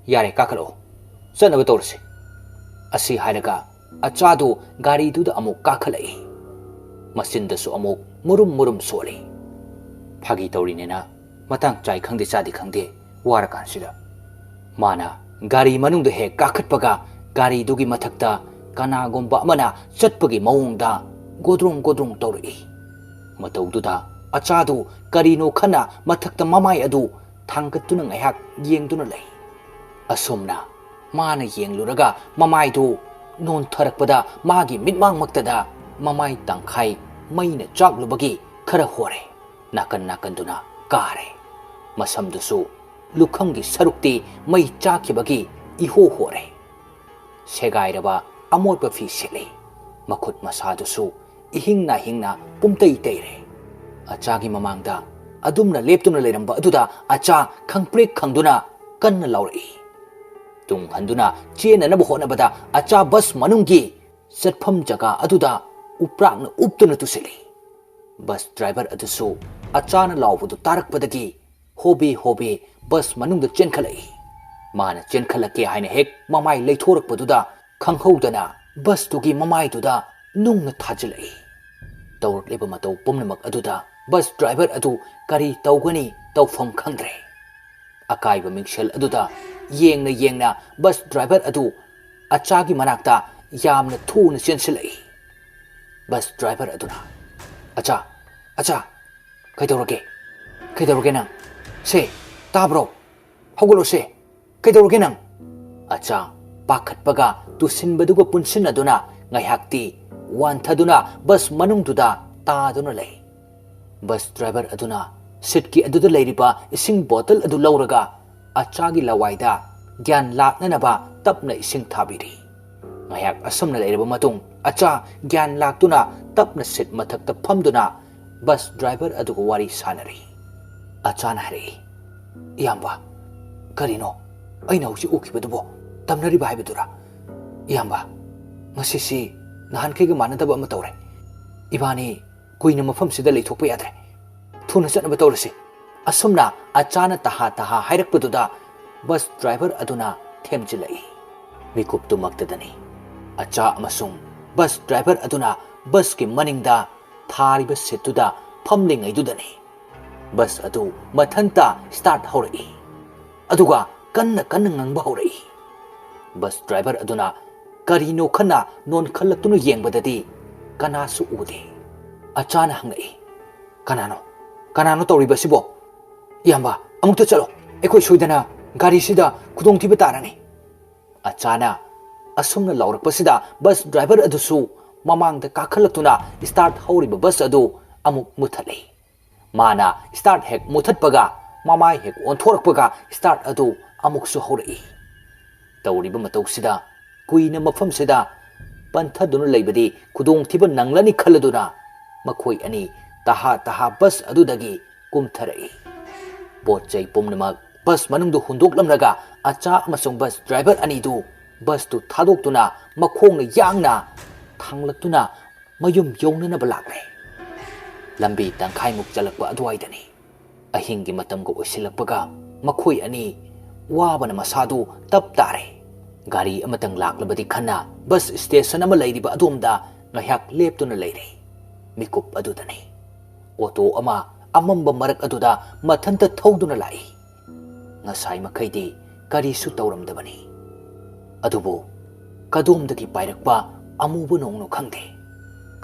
ꯌꯥꯔꯦ, ꯀꯥꯈꯠꯂꯛꯑꯣ꯫ ꯆꯠꯅꯕ ꯇꯧꯔꯁꯤ꯫" ꯑꯁꯤ ꯍꯥꯏꯔꯒ ꯑꯆꯥꯗꯨ ꯒꯥꯔꯤꯗꯨꯗ ꯑꯃꯨꯛ ꯀꯥꯈꯠꯂꯛꯏ꯫ ꯃꯆꯤꯟꯗꯁꯨ ꯑꯃꯨꯛ ꯃꯨꯔꯨꯝ ꯃꯨꯔꯨꯝ ꯁꯣꯜꯂꯤ꯫ ꯐꯥꯒꯤ ꯇꯧꯔꯤꯅꯦꯅ ꯃꯇꯥꯡ ꯆꯥꯏ ꯈꯪꯗꯦ ꯆꯥꯗꯦ ꯈꯪꯗꯦ ꯋꯥꯔꯀꯥꯟꯁꯤꯗ꯫ ꯃꯥꯅ ꯒꯥꯔꯤ ꯃꯅꯨꯡꯗ ꯍꯦꯛ ꯀꯥꯈꯠꯄꯒ ꯒꯥꯔꯤꯗꯨꯒꯤ ꯃꯊꯛꯇ ꯀꯅꯥꯒꯨꯝꯕ ꯑꯃꯅ ꯆꯠꯄꯒꯤ ꯃꯑꯣꯡꯗ ꯒꯣꯗ꯭ꯔꯣꯡ ꯒꯣꯗ꯭ꯔꯣꯡ ꯇꯧꯔꯛꯏ꯫ ꯃꯇꯧꯗꯨꯗ ꯑꯆꯥꯗꯨ ꯀꯔꯤꯅꯣ ꯈꯟꯅ ꯃꯊꯛꯇ ꯃꯃꯥꯏ ꯑꯗꯨ ꯊꯥꯡꯒꯠꯇꯨꯅ ꯉꯥꯏꯍꯥꯛ ꯌꯦꯡꯗꯨꯅ ꯂꯩ꯫ ꯑꯁꯨꯝꯅ ꯃꯥꯅ ꯌꯦꯡꯂꯨꯔꯒ ꯃꯃꯥꯏꯗꯨ ꯅꯣꯟꯊꯔꯛꯄꯗ ꯃꯥꯒꯤ ꯃꯤꯠꯃꯥꯡꯃꯛꯇꯗ ꯃꯃꯥꯏ ꯇꯪꯈꯥꯏ ꯃꯩꯅ ꯆꯥꯛꯂꯨꯕꯒꯤ ꯈꯔ ꯍꯣꯔꯦ꯫ ꯅꯥꯀꯟ ꯅꯥꯀꯟꯗꯨꯅ ꯀꯥꯔꯦ꯫ ꯃꯁꯝꯗꯨꯁꯨ ꯂꯨꯈꯝꯒꯤ ꯁꯔꯨꯛꯇꯤ ꯃꯩ ꯆꯥꯛꯈꯤꯕꯒꯤ ꯏꯍꯣ ꯍꯣꯔꯦ꯫ ꯁꯦꯒꯥꯏꯔꯕ ꯑꯃꯣꯠꯄ ꯐꯤ ꯁꯦꯠꯂꯤ꯫ ꯃꯈꯨꯠ ꯃꯁꯥꯗꯨꯁꯨ ꯏꯍꯤꯡ ꯅꯥꯍꯤꯡꯅ ꯄꯨꯝꯇꯩ ꯇꯩꯔꯦ꯫ ꯑꯆꯥꯒꯤ ꯃꯃꯥꯡꯗ ꯑꯗꯨꯝꯅ ꯂꯦꯞꯇꯨꯅ ꯂꯩꯔꯝꯕ ꯑꯗꯨꯗ ꯑꯆꯥ ꯈꯪꯄ꯭ꯔꯦꯛ ꯈꯪꯗꯨꯅ ꯀꯟꯅ ꯂꯥꯎꯔꯛꯏ꯫ ꯇꯨꯡ ꯍꯟꯗꯨꯅ ꯆꯦꯟꯅꯅꯕ ꯍꯣꯠꯅꯕꯗ ꯑꯆꯥ ꯕꯁ ꯃꯅꯨꯡꯒꯤ ꯆꯠꯐꯝ ꯖꯒꯥ ꯑꯗꯨꯗ ꯎꯄ꯭ꯔꯥꯛꯅ ꯎꯞꯇꯨꯅ ꯇꯨꯁꯤꯜꯂꯤ꯫ ꯕꯁ ꯗ꯭ꯔꯥꯏꯚꯔ ꯑꯗꯨꯁꯨ ꯑꯆꯥꯅ ꯂꯥꯎꯕꯗꯨ ꯇꯥꯔꯛꯄꯗꯒꯤ ꯍꯣꯕꯦ ꯍꯣꯕꯦ ꯕꯁ ꯃꯅꯨꯡꯗ ꯆꯦꯟꯈꯠꯂꯛꯏ꯫ ꯃꯥꯅ ꯆꯦꯟꯈꯠꯂꯛꯀꯦ ꯍꯥꯏꯅ ꯍꯦꯛ ꯃꯃꯥꯏ ꯂꯩꯊꯣꯔꯛꯄꯗꯨꯗ ꯈꯪꯍꯧꯗꯅ ꯕꯁꯇꯨꯒꯤ ꯃꯃꯥꯏꯗꯨꯗ ꯅꯨꯡꯅ ꯊꯥꯖꯤꯜꯂꯛꯏ꯫ ꯇꯧꯔꯛꯂꯤꯕ ꯃꯇꯧ ꯄꯨꯝꯅꯃꯛ ꯑꯗꯨꯗ ꯕꯁ ꯗ꯭ꯔꯥꯏꯚꯔ ꯑꯗꯨ ꯀꯔꯤ ꯇꯧꯒꯅꯤ, ꯇꯧꯐꯝ ꯈꯪꯗ꯭ꯔꯦ꯫ ꯑꯀꯥꯏꯕ ꯃꯤꯡꯁꯦꯜ ꯑꯗꯨꯗ ꯌꯦꯡꯅ ꯌꯦꯡꯅ ꯕꯁ ꯗ꯭ꯔꯥꯏꯚꯔ ꯑꯗꯨ ꯑꯆꯥꯒꯤ ꯃꯅꯥꯛꯇ ꯌꯥꯝꯅ ꯊꯨꯅ ꯆꯦꯟꯁꯤꯜꯂꯛꯏ꯫ ꯕꯁ ꯗ꯭ꯔꯥꯏꯚꯔ ꯑꯗꯨꯅ, "ꯑꯆꯥ, ꯑꯆꯥ, ꯀꯩꯗꯧꯔꯒꯦ? ꯀꯩꯗꯧꯔꯒꯦ ꯅꯪ? ꯁꯦ, ꯇꯥꯕ꯭ꯔꯣ? ꯍꯧꯒꯠꯂꯣꯁꯦ꯫ ꯀꯩꯗꯧꯔꯒꯦ ꯅꯪ?" ꯑꯆꯥ ꯄꯥꯈꯠꯄꯒ ꯇꯨꯁꯤꯟꯕꯗꯨꯒ ꯄꯨꯟꯁꯤꯟꯅꯗꯨꯅ ꯉꯥꯏꯍꯥꯛꯇꯤ ꯋꯥꯟꯊꯗꯨꯅ ꯕꯁ ꯃꯅꯨꯡꯗꯨꯗ ꯇꯥꯗꯨꯅ ꯂꯩ꯫ ꯕꯁ ꯗ꯭ꯔꯥꯏꯚꯔ ꯑꯗꯨꯅ ꯁꯤꯠꯀꯤ ꯑꯗꯨꯗ ꯂꯩꯔꯤꯕ ꯏꯁꯤꯡ ꯕꯣꯇꯜ ꯑꯗꯨ ꯂꯧꯔꯒ ꯑꯆꯥꯒꯤ ꯂꯋꯥꯏꯗ ꯒ꯭ꯌꯥꯟ ꯂꯥꯛꯅꯅꯕ ꯇꯞꯅ ꯏꯁꯤꯡ ꯊꯥꯕꯤꯔꯤ꯫ ꯉꯥꯏꯍꯥꯛ ꯑꯁꯨꯝꯅ ꯂꯩꯔꯕ ꯃꯇꯨꯡ, ꯑꯆꯥ ꯒ꯭ꯌꯥꯟ ꯂꯥꯛꯇꯨꯅ ꯇꯞꯅ ꯁꯤꯠ ꯃꯊꯛꯇ ꯐꯝꯗꯨꯅ ꯕꯁ ꯗ꯭ꯔꯥꯏꯚꯔ ꯑꯗꯨꯒ ꯋꯥꯔꯤ ꯁꯥꯟꯅꯔꯤ꯫ ꯑꯆꯥꯅ ꯍꯥꯏꯔꯛꯏ, "ꯏꯌꯥꯝꯕ, ꯀꯔꯤꯅꯣ ꯑꯩꯅ ꯍꯧꯖꯤꯛ ꯎꯈꯤꯕꯗꯨꯕꯣ? ꯇꯝꯅꯔꯤꯕ ꯍꯥꯏꯕꯗꯨꯔꯥ? ꯏꯌꯥꯝꯕ, ꯉꯁꯤꯁꯤ ꯅꯍꯥꯟꯈꯩꯒ ꯃꯥꯟꯅꯗꯕ ꯑꯃ ꯇꯧꯔꯦ꯫ ꯏꯕꯥꯅꯤ ꯀꯨꯏꯅ ꯃꯐꯝꯁꯤꯗ ꯂꯩꯊꯣꯛꯄ ꯌꯥꯗ꯭ꯔꯦ꯫ ꯊꯨꯅ ꯆꯠꯅꯕ ꯇꯧꯔꯁꯤ꯫" ꯑꯁꯨꯝꯅ ꯑꯆꯥꯅ ꯇꯍꯥ ꯇꯍꯥ ꯍꯥꯏꯔꯛꯄꯗꯨꯗ ꯕꯁ ꯗ꯭ꯔꯥꯏꯚꯔ ꯑꯗꯨꯅ ꯊꯦꯝꯖꯤꯜꯂꯛꯏ꯫ ꯃꯤꯀꯨꯞꯇꯨꯃꯛꯇꯗꯅꯤ ꯑꯆꯥ ꯑꯃꯁꯨꯡ ꯕꯁ ꯗ꯭ꯔꯥꯏꯚꯔ ꯑꯗꯨꯅ ꯕꯁꯀꯤ ꯃꯅꯤꯡꯗ ꯊꯥꯔꯤꯕ ꯁꯤꯠꯇꯨꯗ ꯐꯝꯂꯤꯉꯩꯗꯨꯗꯅꯤ ꯕꯁ ꯑꯗꯨ ꯃꯊꯟꯇ ꯁ꯭ꯇꯥꯔꯠ ꯍꯧꯔꯛꯏ꯫ ꯑꯗꯨꯒ ꯀꯟꯅ ꯀꯟꯅ ꯉꯪꯕ ꯍꯧꯔꯛꯏ꯫ ꯕꯁ ꯗ꯭ꯔꯥꯏꯚꯔ ꯑꯗꯨꯅ ꯀꯔꯤꯅꯣ ꯈꯟꯅ ꯅꯣꯟꯈꯠꯂꯛꯇꯨꯅ ꯌꯦꯡꯕꯗꯗꯤ ꯀꯅꯥꯁꯨ ꯎꯗꯦ꯫ ꯑꯆꯥꯅ ꯍꯪꯂꯛꯏ, "ꯀꯅꯥꯅꯣ? ꯀꯅꯥꯅꯣ ꯇꯧꯔꯤꯕꯁꯤꯕꯣ? ꯏꯌꯥꯝꯕ, ꯑꯃꯨꯛꯇ ꯆꯠꯂꯣ꯫ ꯑꯩꯈꯣꯏ ꯁꯣꯏꯗꯅ ꯒꯥꯔꯤꯁꯤꯗ ꯈꯨꯗꯣꯡꯊꯤꯕ ꯇꯥꯔꯅꯤ꯫" ꯑꯆꯥꯅ ꯑꯁꯨꯝꯅ ꯂꯥꯎꯔꯛꯄꯁꯤꯗ ꯕꯁ ꯗ꯭ꯔꯥꯏꯚꯔ ꯑꯗꯨꯁꯨ ꯃꯃꯥꯡꯗ ꯀꯥꯈꯠꯂꯛꯇꯨꯅ ꯁ꯭ꯇꯥꯔꯠ ꯍꯧꯔꯤꯕ ꯕꯁ ꯑꯗꯨ ꯑꯃꯨꯛ ꯃꯨꯊꯠꯂꯤ꯫ ꯃꯥꯅ ꯁ꯭ꯇꯥꯔꯠ ꯍꯦꯛ ꯃꯨꯊꯠꯄꯒ, ꯃꯃꯥꯏ ꯍꯦꯛ ꯑꯣꯟꯊꯣꯔꯛꯄꯒ ꯁ꯭ꯇꯥꯔꯠ ꯑꯗꯨ ꯑꯃꯨꯛꯁꯨ ꯍꯧꯔꯛꯏ꯫ ꯇꯧꯔꯤꯕ ꯃꯇꯧꯁꯤꯗ ꯀꯨꯏꯅ ꯃꯐꯝꯁꯤꯗ ꯄꯟꯊꯗꯨꯅ ꯂꯩꯕꯗꯤ ꯈꯨꯗꯣꯡꯊꯤꯕ ꯅꯪꯂꯅꯤ ꯈꯜꯂꯗꯨꯅ ꯃꯈꯣꯏ ꯑꯅꯤ ꯇꯍꯥ ꯇꯍꯥ ꯕꯁ ꯑꯗꯨꯗꯒꯤ ꯀꯨꯝꯊꯔꯛꯏ꯫ ꯄꯣꯠ ꯆꯩ ꯄꯨꯝꯅꯃꯛ ꯕꯁ ꯃꯅꯨꯡꯗ ꯍꯨꯟꯗꯣꯛꯂꯝꯂꯒ ꯑꯆꯥ ꯑꯃꯁꯨꯡ ꯕꯁ ꯗ꯭ꯔꯥꯏꯚꯔ ꯑꯅꯤꯗꯨ ꯕꯁꯇꯨ ꯊꯥꯗꯣꯛꯇꯨꯅ ꯃꯈꯣꯡꯅ ꯌꯥꯡꯅ ꯊꯥꯡꯂꯛꯇꯨꯅ ꯃꯌꯨꯝ ꯌꯧꯅꯅꯕ ꯂꯥꯛꯂꯦ꯫ ꯂꯝꯕꯤ ꯇꯪꯈꯥꯏꯃꯨꯛ ꯆꯠꯂꯛꯄ ꯑꯗꯨꯋꯥꯏꯗꯅꯤ꯫ ꯑꯍꯤꯡꯒꯤ ꯃꯇꯝꯒ ꯑꯣꯏꯁꯤꯜꯂꯛꯄꯒ ꯃꯈꯣꯏ ꯑꯅꯤ ꯋꯥꯕꯅ ꯃꯁꯥꯗꯨ ꯇꯞ ꯇꯥꯔꯦ꯫ ꯒꯥꯔꯤ ꯑꯃꯇꯪ ꯂꯥꯛꯂꯕꯗꯤ ꯈꯟꯅ ꯕꯁ ꯁ꯭ꯇꯦꯁꯟ ꯑꯃ ꯂꯩꯔꯤꯕ ꯑꯗꯣꯝꯗ ꯉꯥꯏꯍꯥꯛ ꯂꯦꯞꯇꯨꯅ ꯂꯩꯔꯦ꯫ ꯃꯤꯀꯨꯞ ꯑꯗꯨꯗꯅꯤ ꯑꯣꯇꯣ ꯑꯃ ꯑꯃꯝꯕ ꯃꯔꯛ ꯑꯗꯨꯗ ꯃꯊꯟꯇ ꯊꯧꯗꯨꯅ ꯂꯥꯛꯏ꯫ ꯉꯁꯥꯏ ꯃꯈꯩꯗꯤ ꯀꯔꯤꯁꯨ ꯇꯧꯔꯝꯗꯕꯅꯤ꯫ ꯑꯗꯨꯕꯨ ꯀꯗꯣꯝꯗꯒꯤ ꯄꯥꯏꯔꯛꯄ ꯑꯃꯨꯕ ꯅꯣꯡꯅꯣ ꯈꯪꯗꯦ,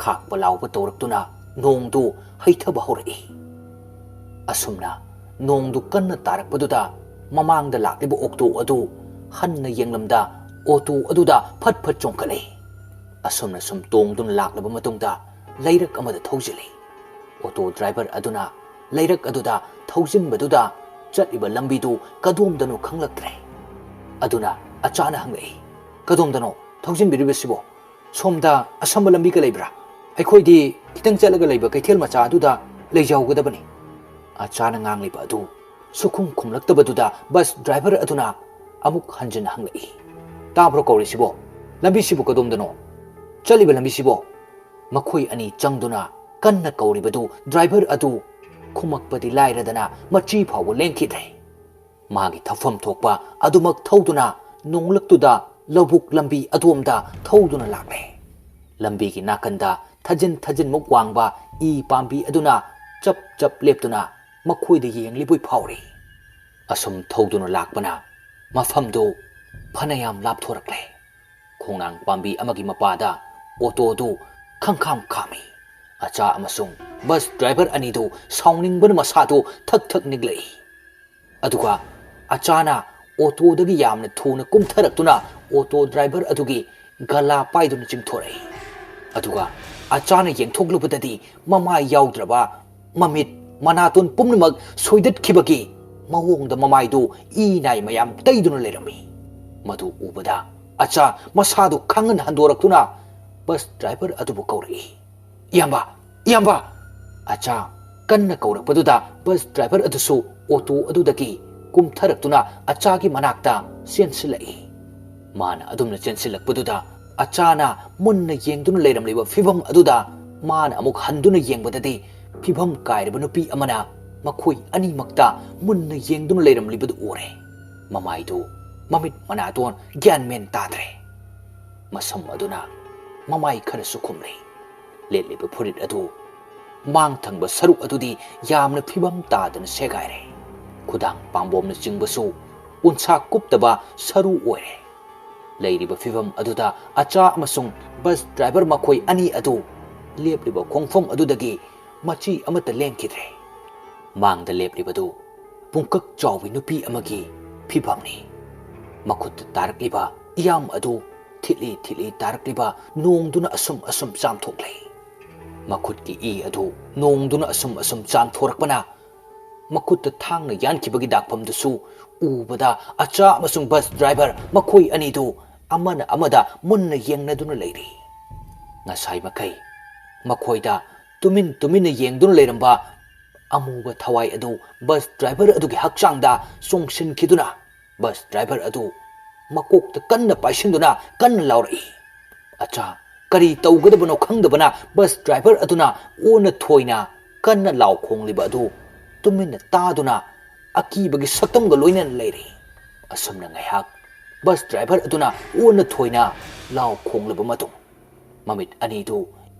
ꯈꯥꯛꯄ ꯂꯥꯎꯕ ꯇꯧꯔꯛꯇꯨꯅ ꯅꯣꯡꯗꯨ ꯍꯩꯊꯕ ꯍꯧꯔꯛꯏ꯫ ꯑꯁꯨꯝꯅ ꯅꯣꯡꯗꯨ ꯀꯟꯅ ꯇꯥꯔꯛꯄꯗꯨꯗ ꯃꯃꯥꯡꯗ ꯂꯥꯛꯂꯤꯕ ꯑꯣꯛꯇꯣ ꯑꯗꯨ ꯍꯟꯅ ꯌꯦꯡꯂꯝꯗ ꯑꯣꯇꯣ ꯑꯗꯨꯗ ꯐꯠ ꯐꯠ ꯆꯣꯡꯈꯠꯂꯦ꯫ ꯑꯁꯨꯝꯅ ꯁꯨꯝ ꯇꯣꯡꯗꯨꯅ ꯂꯥꯛꯂꯕ ꯃꯇꯨꯡꯗ ꯂꯩꯔꯛ ꯑꯃꯗ ꯊꯧꯖꯤꯜꯂꯤ꯫ ꯑꯣꯇꯣ ꯗ꯭ꯔꯥꯏꯚꯔ ꯑꯗꯨꯅ ꯂꯩꯔꯛ ꯑꯗꯨꯗ ꯊꯧꯖꯤꯟꯕꯗꯨꯗ ꯆꯠꯂꯤꯕ ꯂꯝꯕꯤꯗꯨ ꯀꯗꯣꯝꯗꯅꯣ ꯈꯪꯂꯛꯇ꯭ꯔꯦ꯫ ꯑꯗꯨꯅ ꯑꯆꯥꯅ ꯍꯪꯂꯛꯏ, "ꯀꯗꯣꯝꯗꯅꯣ ꯊꯧꯖꯤꯟꯕꯤꯔꯤꯕꯁꯤꯕꯣ? ꯁꯣꯝꯗ ꯑꯁꯝꯕ ꯂꯝꯕꯤꯒ ꯂꯩꯕ꯭ꯔꯥ? ꯑꯩꯈꯣꯏꯗꯤ ꯈꯤꯇꯪ ꯆꯠꯂꯒ ꯂꯩꯕ ꯀꯩꯊꯦꯜ ꯃꯆꯥ ꯑꯗꯨꯗ ꯂꯩꯖꯍꯧꯒꯗꯕꯅꯤ꯫" ꯑꯆꯥꯅ ꯉꯥꯡꯂꯤꯕ ꯑꯗꯨ ꯁꯨꯈꯨꯝ ꯈꯨꯝꯂꯛꯇꯕꯗꯨꯗ ꯕꯁ ꯗ꯭ꯔꯥꯏꯚꯔ ꯑꯗꯨꯅ ꯑꯃꯨꯛ ꯍꯟꯖꯤꯟꯅ ꯍꯪꯂꯛꯏ, "ꯇꯥꯕ꯭ꯔꯣ ꯀꯧꯔꯤꯁꯤꯕꯣ? ꯂꯝꯕꯤꯁꯤꯕꯨ ꯀꯗꯣꯝꯗꯅꯣ? ꯆꯠꯂꯤꯕ ꯂꯝꯕꯤꯁꯤꯕꯣ?" ꯃꯈꯣꯏ ꯑꯅꯤ ꯆꯪꯗꯨꯅ ꯀꯟꯅ ꯀꯧꯔꯤꯕꯗꯨ ꯗ꯭ꯔꯥꯏꯚꯔ ꯑꯗꯨ ꯈꯨꯝꯃꯛꯄꯗꯤ ꯂꯥꯏꯔꯗꯅ ꯃꯆꯤ ꯐꯥꯎꯕ ꯂꯦꯡꯈꯤꯗ꯭ꯔꯦ꯫ ꯃꯥꯒꯤ ꯊꯧꯐꯝ ꯊꯣꯛꯄ ꯑꯗꯨꯃꯛ ꯊꯧꯗꯨꯅ ꯅꯣꯡꯂꯛꯇꯨꯗ ꯂꯧꯕꯨꯛ ꯂꯝꯕꯤ ꯑꯗꯣꯝꯗ ꯊꯧꯗꯨꯅ ꯂꯥꯛꯂꯦ꯫ ꯂꯝꯕꯤꯒꯤ ꯅꯥꯀꯟꯗ ꯊꯥꯖꯤꯟ ꯊꯥꯖꯤꯟꯃꯨꯛ ꯋꯥꯡꯕ ꯏ ꯄꯥꯝꯕꯤ ꯑꯗꯨꯅ ꯆꯞ ꯆꯞ ꯂꯦꯞꯇꯨꯅ ꯃꯈꯣꯏꯗ ꯌꯦꯡꯂꯤꯕꯣꯏ ꯐꯥꯎꯔꯤ꯫ ꯑꯁꯨꯝ ꯊꯧꯗꯨꯅ ꯂꯥꯛꯄꯅ ꯃꯐꯝꯗꯨ ꯐꯅꯌꯥꯝ ꯂꯥꯞꯊꯣꯔꯛꯂꯦ꯫ ꯈꯣꯡꯅꯥꯡ ꯄꯥꯝꯕꯤ ꯑꯃꯒꯤ ꯃꯄꯥꯗ ꯑꯣꯇꯣꯗꯨ ꯈꯪꯈꯥꯝ ꯈꯥꯝꯃꯤ꯫ ꯑꯆꯥ ꯑꯃꯁꯨꯡ ꯕꯁ ꯗ꯭ꯔꯥꯏꯚꯔ ꯑꯅꯤꯗꯨ ꯁꯥꯎꯅꯤꯡꯕꯅ ꯃꯁꯥꯗꯨ ꯊꯛ ꯊꯛ ꯅꯤꯛꯂꯛꯏ꯫ ꯑꯗꯨꯒ ꯑꯆꯥꯅ ꯑꯣꯇꯣꯗꯒꯤ ꯌꯥꯝꯅ ꯊꯨꯅ ꯀꯨꯝꯊꯔꯛꯇꯨꯅ ꯑꯣꯇꯣ ꯗ꯭ꯔꯥꯏꯚꯔ ꯑꯗꯨꯒꯤ ꯒꯂꯥ ꯄꯥꯏꯗꯨꯅ ꯆꯤꯡꯊꯣꯔꯛꯏ꯫ ꯑꯗꯨꯒ ꯑꯆꯥꯅ ꯌꯦꯡꯊꯣꯛꯂꯨꯕꯗꯗꯤ ꯃꯃꯥꯏ ꯌꯥꯎꯗ꯭ꯔꯕ, ꯃꯃꯤꯠ ꯃꯅꯥꯇꯣꯟ ꯄꯨꯝꯅꯃꯛ ꯁꯣꯏꯗꯠꯈꯤꯕꯒꯤ ꯃꯑꯣꯡꯗ ꯃꯃꯥꯏꯗꯨ ꯏ ꯅꯥꯏ ꯃꯌꯥꯝ ꯇꯩꯗꯨꯅ ꯂꯩꯔꯝꯃꯤ꯫ ꯃꯗꯨ ꯎꯕꯗ ꯑꯆꯥ ꯃꯁꯥꯗꯨ ꯈꯪꯍꯟ ꯍꯟꯗꯣꯔꯛꯇꯨꯅ ꯕꯁ ꯗ꯭ꯔꯥꯏꯚꯔ ꯑꯗꯨꯕꯨ ꯀꯧꯔꯛꯏ꯫ "ꯏꯌꯥꯝꯕ, ꯏꯌꯥꯝꯕ!" ꯑꯆꯥ ꯀꯟꯅ ꯀꯧꯔꯛꯄꯗꯨꯗ ꯕꯁ ꯗ꯭ꯔꯥꯏꯚꯔ ꯑꯗꯨꯁꯨ ꯑꯣꯇꯣ ꯑꯗꯨꯗꯒꯤ ꯀꯨꯝꯊꯔꯛꯇꯨꯅ ꯑꯆꯥꯒꯤ ꯃꯅꯥꯛꯇ ꯆꯦꯟꯁꯤꯜꯂꯛꯏ꯫ ꯃꯥꯅ ꯑꯗꯨꯝꯅ ꯆꯦꯟꯁꯤꯜꯂꯛꯄꯗꯨꯗ ꯑꯆꯥꯅ ꯃꯨꯟꯅ ꯌꯦꯡꯗꯨꯅ ꯂꯩꯔꯝꯂꯤꯕ ꯐꯤꯚꯝ ꯑꯗꯨꯗ ꯃꯥꯅ ꯑꯃꯨꯛ ꯍꯟꯗꯨꯅ ꯌꯦꯡꯕꯗꯗꯤ ꯐꯤꯚꯝ ꯀꯥꯏꯔꯕ ꯅꯨꯄꯤ ꯑꯃꯅ ꯃꯈꯣꯏ ꯑꯅꯤꯃꯛꯇ ꯃꯨꯟꯅ ꯌꯦꯡꯗꯨꯅ ꯂꯩꯔꯝꯂꯤꯕꯗꯨ ꯎꯔꯦ꯫ ꯃꯃꯥꯏꯗꯨ, ꯃꯃꯤꯠ ꯃꯅꯥꯇꯣꯟ ꯒ꯭ꯌꯥꯟ ꯃꯦꯟ ꯇꯥꯗ꯭ꯔꯦ꯫ ꯃꯁꯝ ꯑꯗꯨꯅ ꯃꯃꯥꯏ ꯈꯔꯁꯨ ꯈꯨꯝꯂꯤ꯫ ꯂꯤꯠꯂꯤꯕ ꯐꯨꯔꯤꯠ ꯑꯗꯨ ꯃꯥꯡ ꯊꯪꯕ ꯁꯔꯨꯛ ꯑꯗꯨꯗꯤ ꯌꯥꯝꯅ ꯐꯤꯕꯝ ꯇꯥꯗꯅ ꯁꯦꯒꯥꯏꯔꯦ꯫ ꯈꯨꯗꯥꯡ ꯄꯥꯝꯕꯣꯝꯅꯆꯤꯡꯕꯁꯨ ꯎꯟꯁꯥ ꯀꯨꯞꯇꯕ ꯁꯔꯨ ꯑꯣꯏꯔꯦ꯫ ꯂꯩꯔꯤꯕ ꯐꯤꯕꯝ ꯑꯗꯨꯗ ꯑꯆꯥ ꯑꯃꯁꯨꯡ ꯕꯁ ꯗ꯭ꯔꯥꯏꯚꯔ ꯃꯈꯣꯏ ꯑꯅꯤ ꯑꯗꯨ ꯂꯦꯞꯂꯤꯕ ꯈꯣꯡꯐꯝ ꯑꯗꯨꯗꯒꯤ ꯃꯆꯤ ꯑꯃꯠꯇ ꯂꯦꯡꯈꯤꯗ꯭ꯔꯦ꯫ ꯃꯥꯡꯗ ꯂꯦꯞꯂꯤꯕꯗꯨ ꯄꯨꯡꯀꯛ ꯆꯥꯎꯕꯤ ꯅꯨꯄꯤ ꯑꯃꯒꯤ ꯐꯤꯕꯝꯅꯤ꯫ ꯃꯈꯨꯠꯇ ꯇꯥꯔꯛꯂꯤꯕ ꯏꯌꯥꯝ ꯑꯗꯨ ꯊꯤꯠꯂꯤ ꯊꯤꯠꯂꯤ ꯇꯥꯔꯛꯂꯤꯕ ꯅꯣꯡꯗꯨꯅ ꯑꯁꯨꯝ ꯑꯁꯨꯝ ꯆꯥꯝꯊꯣꯛꯂꯦ꯫ ꯃꯈꯨꯠꯀꯤ ꯏ ꯑꯗꯨ ꯅꯣꯡꯗꯨꯅ ꯑꯁꯨꯝ ꯑꯁꯨꯝ ꯆꯥꯝꯊꯣꯔꯛꯄꯅ ꯃꯈꯨꯠꯇ ꯊꯥꯡꯅ ꯌꯥꯟꯈꯤꯕꯒꯤ ꯗꯥꯛꯐꯝꯗꯨꯁꯨ ꯎꯕꯗ ꯑꯆꯥ ꯑꯃꯁꯨꯡ ꯕꯁ ꯗ꯭ꯔꯥꯏꯚꯔ ꯃꯈꯣꯏ ꯑꯅꯤꯗꯨ ꯑꯃꯅ ꯑꯃꯗ ꯃꯨꯟꯅ ꯌꯦꯡꯅꯗꯨꯅ ꯂꯩꯔꯤ꯫ ꯉꯁꯥꯏ ꯃꯈꯩ ꯃꯈꯣꯏꯗ ꯇꯨꯃꯤꯟ ꯇꯨꯃꯤꯟꯅ ꯌꯦꯡꯗꯨꯅ ꯂꯩꯔꯝꯕ ꯑꯃꯨꯕ ꯊꯋꯥꯏ ꯑꯗꯨ ꯕꯁ ꯗ꯭ꯔꯥꯏꯚꯔ ꯑꯗꯨꯒꯤ ꯍꯛꯆꯥꯡꯗ ꯆꯣꯡꯁꯤꯟꯈꯤꯗꯨꯅ ꯕꯁ ꯗ꯭ꯔꯥꯏꯚꯔ ꯑꯗꯨ ꯃꯀꯣꯛꯇ ꯀꯟꯅ ꯄꯥꯏꯁꯤꯟꯗꯨꯅ ꯀꯟꯅ ꯂꯥꯎꯔꯛꯏ꯫ ꯑꯆꯥ, ꯀꯔꯤ ꯇꯧꯒꯗꯕꯅꯣ ꯈꯪꯗꯕꯅ ꯕꯁ ꯗ꯭ꯔꯥꯏꯚꯔ ꯑꯗꯨꯅ ꯑꯣꯟꯅ ꯊꯣꯏꯅ ꯀꯟꯅ ꯂꯥꯎ ꯈꯣꯡꯂꯤꯕ ꯑꯗꯨ ꯇꯨꯃꯤꯟꯅ ꯇꯥꯗꯨꯅ ꯑꯀꯤꯕꯒꯤ ꯁꯛꯇꯝꯒ ꯂꯣꯏꯅꯅ ꯂꯩꯔꯤ꯫ ꯑꯁꯨꯝꯅ ꯉꯥꯏꯍꯥꯛ ꯕꯁ ꯗ꯭ꯔꯥꯏꯚꯔ ꯑꯗꯨꯅ ꯑꯣꯟꯅ ꯊꯣꯏꯅ ꯂꯥꯎ ꯈꯣꯡꯂꯕ ꯃꯇꯨꯡ, ꯃꯃꯤꯠ ꯑꯅꯤꯗꯨ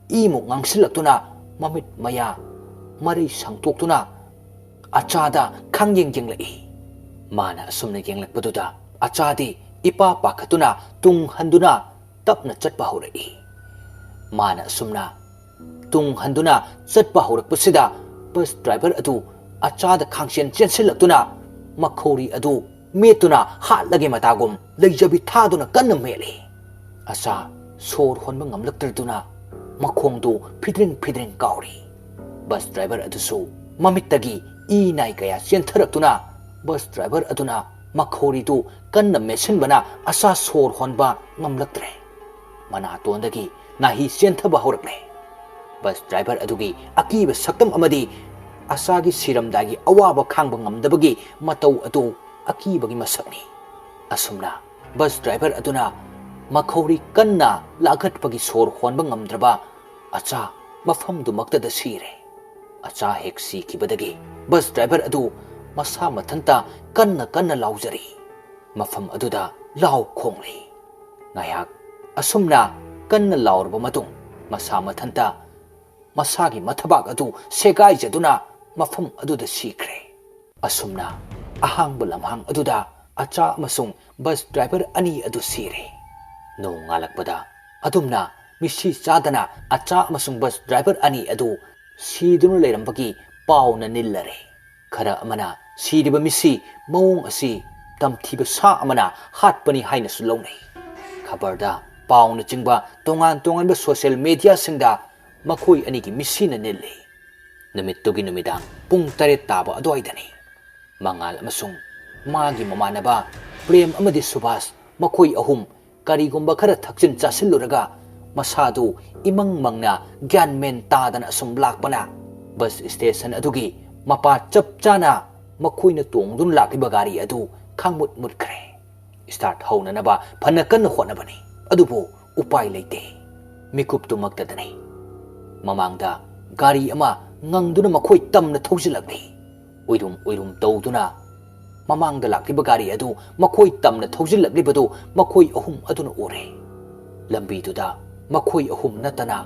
ꯏꯃꯨꯛ ꯉꯥꯡꯁꯤꯜꯂꯛꯇꯨꯅ ꯃꯃꯤꯠ ꯃꯌꯥ ꯃꯔꯩ ꯁꯪꯇꯣꯛꯇꯨꯅ ꯑꯆꯥꯗ ꯈꯪꯌꯦꯡ ꯌꯦꯡꯂꯛꯏ꯫ ꯃꯥꯅ ꯑꯁꯨꯝꯅ ꯌꯦꯡꯂꯛꯄꯗꯨꯗ ꯑꯆꯥꯗꯤ ꯏꯄꯥ ꯄꯥꯈꯠꯇꯨꯅ ꯇꯨꯡ ꯍꯟꯗꯨꯅ ꯇꯞꯅ ꯆꯠꯄ ꯍꯧꯔꯛꯏ꯫ ꯃꯥꯅ ꯑꯁꯨꯝꯅ ꯇꯨꯡ ꯍꯟꯗꯨꯅ ꯆꯠꯄ ꯍꯧꯔꯛꯄꯁꯤꯗ ꯕꯁ ꯗ꯭ꯔꯥꯏꯚꯔ ꯑꯗꯨ ꯑꯆꯥꯗ ꯈꯥꯡꯆꯦꯟ ꯆꯦꯟꯁꯤꯜꯂꯛꯇꯨꯅ ꯃꯈꯧꯔꯤ ꯑꯗꯨ ꯃꯦꯠꯇꯨꯅ ꯍꯥꯠꯂꯒꯦ ꯃꯇꯥꯒꯨꯝ ꯂꯩꯖꯕꯤ ꯊꯥꯗꯨꯅ ꯀꯟꯅ ꯃꯦꯠꯂꯤ꯫ ꯑꯆꯥ ꯁꯣꯔ ꯍꯣꯟꯕ ꯉꯝꯂꯛꯇ꯭ꯔꯗꯨꯅ ꯃꯈꯣꯡꯗꯨ ꯐꯤꯗ꯭ꯔꯤꯡ ꯐꯤꯗ꯭ꯔꯤꯡ ꯀꯥꯎꯔꯤ꯫ ꯕꯁ ꯗ꯭ꯔꯥꯏꯚꯔ ꯑꯗꯨꯁꯨ ꯃꯃꯤꯠꯇꯒꯤ ꯏ ꯅꯥꯏ ꯀꯌꯥ ꯆꯦꯟꯊꯔꯛꯇꯨꯅ ꯕꯁ ꯗ꯭ꯔꯥꯏꯚꯔ ꯑꯗꯨꯅ ꯃꯈꯧꯔꯤꯗꯨ ꯀꯟꯅ ꯃꯦꯠꯁꯤꯟꯕꯅ ꯑꯆꯥ ꯁꯣꯔ ꯍꯣꯟꯕ ꯉꯝꯂꯛꯇ꯭ꯔꯦ꯫ ꯃꯅꯥꯇꯣꯟꯗꯒꯤ ꯅꯥꯍꯤ ꯆꯦꯟꯊꯕ ꯍꯧꯔꯛꯂꯦ꯫ ꯕꯁ ꯗ꯭ꯔꯥꯏꯚꯔ ꯑꯗꯨꯒꯤ ꯑꯀꯤꯕ ꯁꯛꯇꯝ ꯑꯃꯗꯤ ꯑꯆꯥꯒꯤ ꯁꯤꯔꯝꯗꯥꯏꯒꯤ ꯑꯋꯥꯕ ꯈꯥꯡꯕ ꯉꯝꯗꯕꯒꯤ ꯃꯇꯧ ꯑꯗꯨ ꯑꯀꯤꯕꯒꯤ ꯃꯁꯛꯅꯤ꯫ ꯑꯁꯨꯝꯅ ꯕꯁ ꯗ꯭ꯔꯥꯏꯚꯔ ꯑꯗꯨꯅ ꯃꯈꯧꯔꯤ ꯀꯟꯅ ꯂꯥꯈꯠꯄꯒꯤ ꯁꯣꯔ ꯍꯣꯟꯕ ꯉꯝꯗ꯭ꯔꯕ ꯑꯆꯥ ꯃꯐꯝꯗꯨꯃꯛꯇꯗ ꯁꯤꯔꯦ꯫ ꯑꯆꯥ ꯍꯦꯛ ꯁꯤꯈꯤꯕꯗꯒꯤ ꯕꯁ ꯗ꯭ꯔꯥꯏꯚꯔ ꯑꯗꯨ ꯃꯁꯥ ꯃꯊꯟꯇ ꯀꯟꯅ ꯀꯟꯅ ꯂꯥꯎꯖꯔꯤ꯫ ꯃꯐꯝ ꯑꯗꯨꯗ ꯂꯥꯎ ꯈꯣꯡꯂꯤ꯫ ꯉꯥꯏꯍꯥꯛ ꯑꯁꯨꯝꯅ ꯀꯟꯅ ꯂꯥꯎꯔꯕ ꯃꯇꯨꯡ, ꯃꯁꯥ ꯃꯊꯟꯇ ꯃꯁꯥꯒꯤ ꯃꯊꯕꯥꯛ ꯑꯗꯨ ꯁꯦꯒꯥꯏꯖꯗꯨꯅ ꯃꯐꯝ ꯑꯗꯨꯗ ꯁꯤꯈ꯭ꯔꯦ꯫ ꯑꯁꯨꯝꯅ ꯑꯍꯥꯡꯕ ꯂꯝꯍꯥꯡ ꯑꯗꯨꯗ ꯑꯆꯥ ꯑꯃꯁꯨꯡ ꯕꯁ ꯗ꯭ꯔꯥꯏꯚꯔ ꯑꯅꯤ ꯑꯗꯨ ꯁꯤꯔꯦ꯫ ꯅꯣꯡ ꯉꯥꯜꯂꯛꯄꯗ ꯑꯗꯨꯝꯅ ꯃꯤꯠꯁꯤ ꯆꯥꯗꯅ ꯑꯆꯥ ꯑꯃꯁꯨꯡ ꯕꯁ ꯗ꯭ꯔꯥꯏꯚꯔ ꯑꯅꯤ ꯑꯗꯨ ꯁꯤꯗꯨꯅ ꯂꯩꯔꯝꯕꯒꯤ ꯄꯥꯎꯅ ꯅꯤꯜꯂꯔꯦ꯫ ꯈꯔ ꯑꯃꯅ ꯁꯤꯔꯤꯕ ꯃꯤꯁꯤ ꯃꯑꯣꯡ ꯑꯁꯤ ꯇꯝꯊꯤꯕ ꯁꯥ ꯑꯃꯅ ꯍꯥꯠꯄꯅꯤ ꯍꯥꯏꯅꯁꯨ ꯂꯧꯅꯩ꯫ ꯈꯕꯔꯗ ꯄꯥꯎꯅꯆꯤꯡꯕ ꯇꯣꯉꯥꯟ ꯇꯣꯉꯥꯟꯕ ꯁꯣꯁꯤꯌꯦꯜ ꯃꯦꯗꯤꯌꯥꯁꯤꯡꯗ ꯃꯈꯣꯏ ꯑꯅꯤꯒꯤ ꯃꯤꯁꯤꯅ ꯅꯤꯜꯂꯤ꯫ ꯅꯨꯃꯤꯠꯇꯨꯒꯤ ꯅꯨꯃꯤꯗꯥꯡ ꯄꯨꯡ ꯇꯔꯦꯠ ꯇꯥꯕ ꯑꯗꯨꯋꯥꯏꯗꯅꯤ꯫ ꯃꯉꯥꯜ ꯑꯃꯁꯨꯡ ꯃꯥꯒꯤ ꯃꯃꯥꯟꯅꯕ ꯄ꯭ꯔꯦꯝ ꯑꯃꯗꯤ ꯁꯨꯚꯥꯁ, ꯃꯈꯣꯏ ꯑꯍꯨꯝ ꯀꯔꯤꯒꯨꯝꯕ ꯈꯔ ꯊꯛꯆꯤꯟ ꯆꯥꯁꯤꯜꯂꯨꯔꯒ ꯃꯁꯥꯗꯨ ꯏꯃꯪ ꯃꯪꯅ ꯒ꯭ꯌꯥꯟ ꯃꯦꯟ ꯇꯥꯗꯅ ꯑꯁꯨꯝ ꯂꯥꯛꯄꯅ ꯕꯁ ꯁ꯭ꯇꯦꯁꯟ ꯑꯗꯨꯒꯤ ꯃꯄꯥ ꯆꯞ ꯆꯥꯅ ꯃꯈꯣꯏꯅ ꯇꯣꯡꯗꯨꯅ ꯂꯥꯛꯂꯤꯕ ꯒꯥꯔꯤ ꯑꯗꯨ ꯈꯪꯃꯨꯠ ꯃꯨꯠꯈ꯭ꯔꯦ꯫ ꯁ꯭ꯇꯥꯔꯠ ꯍꯧꯅꯅꯕ ꯐꯅ ꯀꯟꯅ ꯍꯣꯠꯅꯕꯅꯤ, ꯑꯗꯨꯕꯨ ꯎꯄꯥꯏ ꯂꯩꯇꯦ꯫ ꯃꯤꯀꯨꯞꯇꯨꯃꯛꯇꯗꯅꯤ꯫ ꯃꯃꯥꯡꯗ ꯒꯥꯔꯤ ꯑꯃ ꯉꯪꯗꯨꯅ ꯃꯈꯣꯏ ꯇꯝꯅ ꯊꯧꯖꯤꯜꯂꯛꯂꯤ꯫ ꯎꯏꯔꯨꯝ ꯎꯏꯔꯨꯝ ꯇꯧꯗꯨꯅ ꯃꯃꯥꯡꯗ ꯂꯥꯛꯂꯤꯕ ꯒꯥꯔꯤ ꯑꯗꯨ ꯃꯈꯣꯏ ꯇꯝꯅ ꯊꯧꯖꯤꯜꯂꯛꯂꯤꯕꯗꯨ ꯃꯈꯣꯏ ꯑꯍꯨꯝ ꯑꯗꯨꯅ ꯎꯔꯦ꯫ ꯂꯝꯕꯤꯗꯨꯗ ꯃꯈꯣꯏ ꯑꯍꯨꯝ ꯅꯠꯇꯅ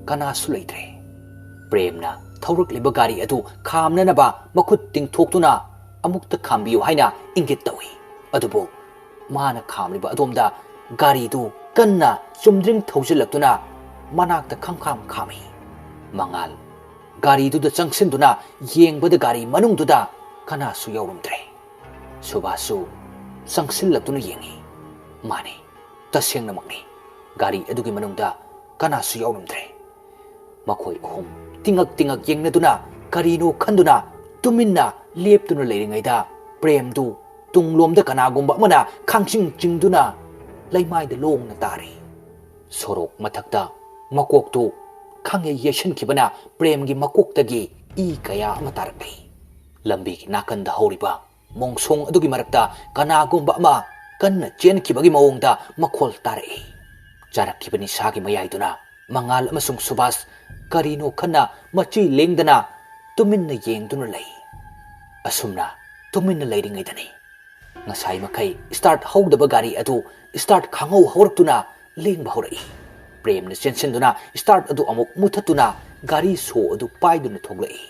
ꯀꯅꯥꯁꯨ ꯂꯩꯇ꯭ꯔꯦ꯫ ꯄ꯭ꯔꯦꯝꯅ ꯊꯧꯔꯛꯂꯤꯕ ꯒꯥꯔꯤ ꯑꯗꯨ ꯈꯥꯝꯅꯅꯕ ꯃꯈꯨꯠ ꯇꯤꯡꯊꯣꯛꯇꯨꯅ ꯑꯃꯨꯛꯇ ꯈꯥꯝꯕꯤꯌꯨ ꯍꯥꯏꯅ ꯏꯪꯒꯤꯠ ꯇꯧꯏ꯫ ꯑꯗꯨꯕꯨ ꯃꯥꯅ ꯈꯥꯝꯂꯤꯕ ꯑꯗꯣꯝꯗ ꯒꯥꯔꯤꯗꯨ ꯀꯟꯅ ꯆꯨꯝꯗ꯭ꯔꯤꯡ ꯊꯧꯖꯤꯜꯂꯛꯇꯨꯅ ꯃꯅꯥꯛꯇ ꯈꯝꯈꯥꯝ ꯈꯥꯝꯃꯤ꯫ ꯃꯉꯥꯜ ꯒꯥꯔꯤꯗꯨꯗ ꯆꯪꯁꯤꯟꯗꯨꯅ ꯌꯦꯡꯕꯗ ꯒꯥꯔꯤ ꯃꯅꯨꯡꯗꯨꯗ ꯀꯅꯥꯁꯨ ꯌꯥꯎꯔꯝꯗ꯭ꯔꯦ꯫ ꯁꯨꯕꯥꯁꯁꯨ ꯆꯪꯁꯤꯜꯂꯛꯇꯨꯅ ꯌꯦꯡꯉꯤ꯫ ꯃꯥꯅꯤ, ꯇꯁꯦꯡꯅꯃꯛꯅꯤ, ꯒꯥꯔꯤ ꯑꯗꯨꯒꯤ ꯃꯅꯨꯡꯗ ꯀꯅꯥꯁꯨ ꯌꯥꯎꯔꯝꯗ꯭ꯔꯦ꯫ ꯃꯈꯣꯏ ꯑꯍꯨꯝ ꯇꯤꯉꯛ ꯇꯤꯉꯛ ꯌꯦꯡꯅꯗꯨꯅ ꯀꯔꯤꯅꯣ ꯈꯟꯗꯨꯅ ꯇꯨꯃꯤꯟꯅ ꯂꯦꯞꯇꯨꯅ ꯂꯩꯔꯤꯉꯩꯗ ꯄ꯭ꯔꯦꯝꯗꯨ ꯇꯨꯡꯂꯣꯝꯗ ꯀꯅꯥꯒꯨꯝꯕ ꯑꯃꯅ ꯈꯥꯡꯆꯤꯡ ꯆꯤꯡꯗꯨꯅ ꯂꯩꯃꯥꯏꯗ ꯂꯣꯡꯅ ꯇꯥꯔꯤ꯫ ꯁꯣꯔꯣꯛ ꯃꯊꯛꯇ ꯃꯀꯣꯛꯇꯨ ꯈꯪꯌꯩ ꯌꯩꯁꯤꯟꯈꯤꯕꯅ ꯄ꯭ꯔꯦꯝꯒꯤ ꯃꯀꯣꯛꯇꯒꯤ ꯏ ꯀꯌꯥ ꯑꯃ ꯇꯥꯔꯛꯂꯤ꯫ ꯂꯝꯕꯤꯒꯤ ꯅꯥꯀꯟꯗ ꯍꯧꯔꯤꯕ ꯃꯣꯡꯁꯣꯡ ꯑꯗꯨꯒꯤ ꯃꯔꯛꯇ ꯀꯅꯥꯒꯨꯝꯕ ꯑꯃ ꯀꯟꯅ ꯆꯦꯟꯈꯤꯕꯒꯤ ꯃꯑꯣꯡꯗ ꯃꯈꯣꯜ ꯇꯥꯔꯛꯏ꯫ ꯆꯥꯔꯛꯈꯤꯕ ꯅꯤꯁꯥꯒꯤ ꯃꯌꯥꯏꯗꯨꯅ ꯃꯉꯥꯜ ꯑꯃꯁꯨꯡ ꯁꯨꯕꯥꯁ ꯀꯔꯤꯅꯣ ꯈꯟꯅ ꯃꯆꯤ ꯂꯦꯡꯗꯅ ꯇꯨꯃꯤꯟꯅ ꯌꯦꯡꯗꯨꯅ ꯂꯩ꯫ ꯑꯁꯨꯝꯅ ꯇꯨꯃꯤꯟꯅ ꯂꯩꯔꯤꯉꯩꯗꯅꯤ ꯉꯁꯥꯏ ꯃꯈꯩ start ꯍꯧꯗꯕ ꯒꯥꯔꯤ ꯑꯗꯨ start ꯈꯪꯍꯧ ꯍꯧꯔꯛꯇꯨꯅ ꯂꯦꯡꯕ ꯍꯧꯔꯛꯏ꯫ ꯄ꯭ꯔꯦꯝꯅ ꯆꯦꯟꯁꯤꯟꯗꯨꯅ start ꯑꯗꯨ ꯑꯃꯨꯛ ꯃꯨꯊꯠꯇꯨꯅ ꯒꯥꯔꯤ ꯁꯣ ꯑꯗꯨ ꯄꯥꯏꯗꯨꯅ ꯊꯣꯛꯂꯛꯏ꯫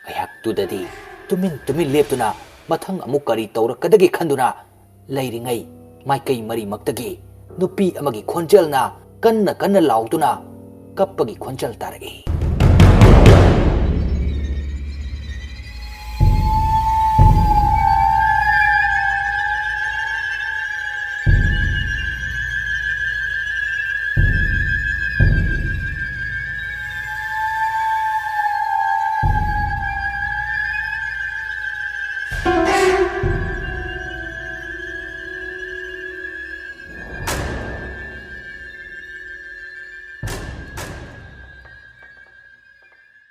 ꯉꯥꯏꯍꯥꯛꯇꯨꯗꯗꯤ ꯇꯨꯃꯤꯟ ꯇꯨꯃꯤꯟ ꯂꯦꯞꯇꯨꯅ ꯃꯊꯪ ꯑꯃꯨꯛ ꯀꯔꯤ ꯇꯧꯔꯛꯀꯗꯒꯦ ꯈꯟꯗꯨꯅ ꯂꯩꯔꯤꯉꯩ, ꯃꯥꯏꯀꯩ ꯃꯔꯤꯃꯛꯇꯒꯤ ꯅꯨꯄꯤ ꯑꯃꯒꯤ ꯈꯣꯟꯖꯦꯜꯅ ꯀꯟꯅ ꯀꯟꯅ ꯂꯥꯎꯗꯨꯅ ꯀꯞꯄꯒꯤ ꯈꯣꯟꯖꯦꯜ ꯇꯥꯔꯛꯏ꯫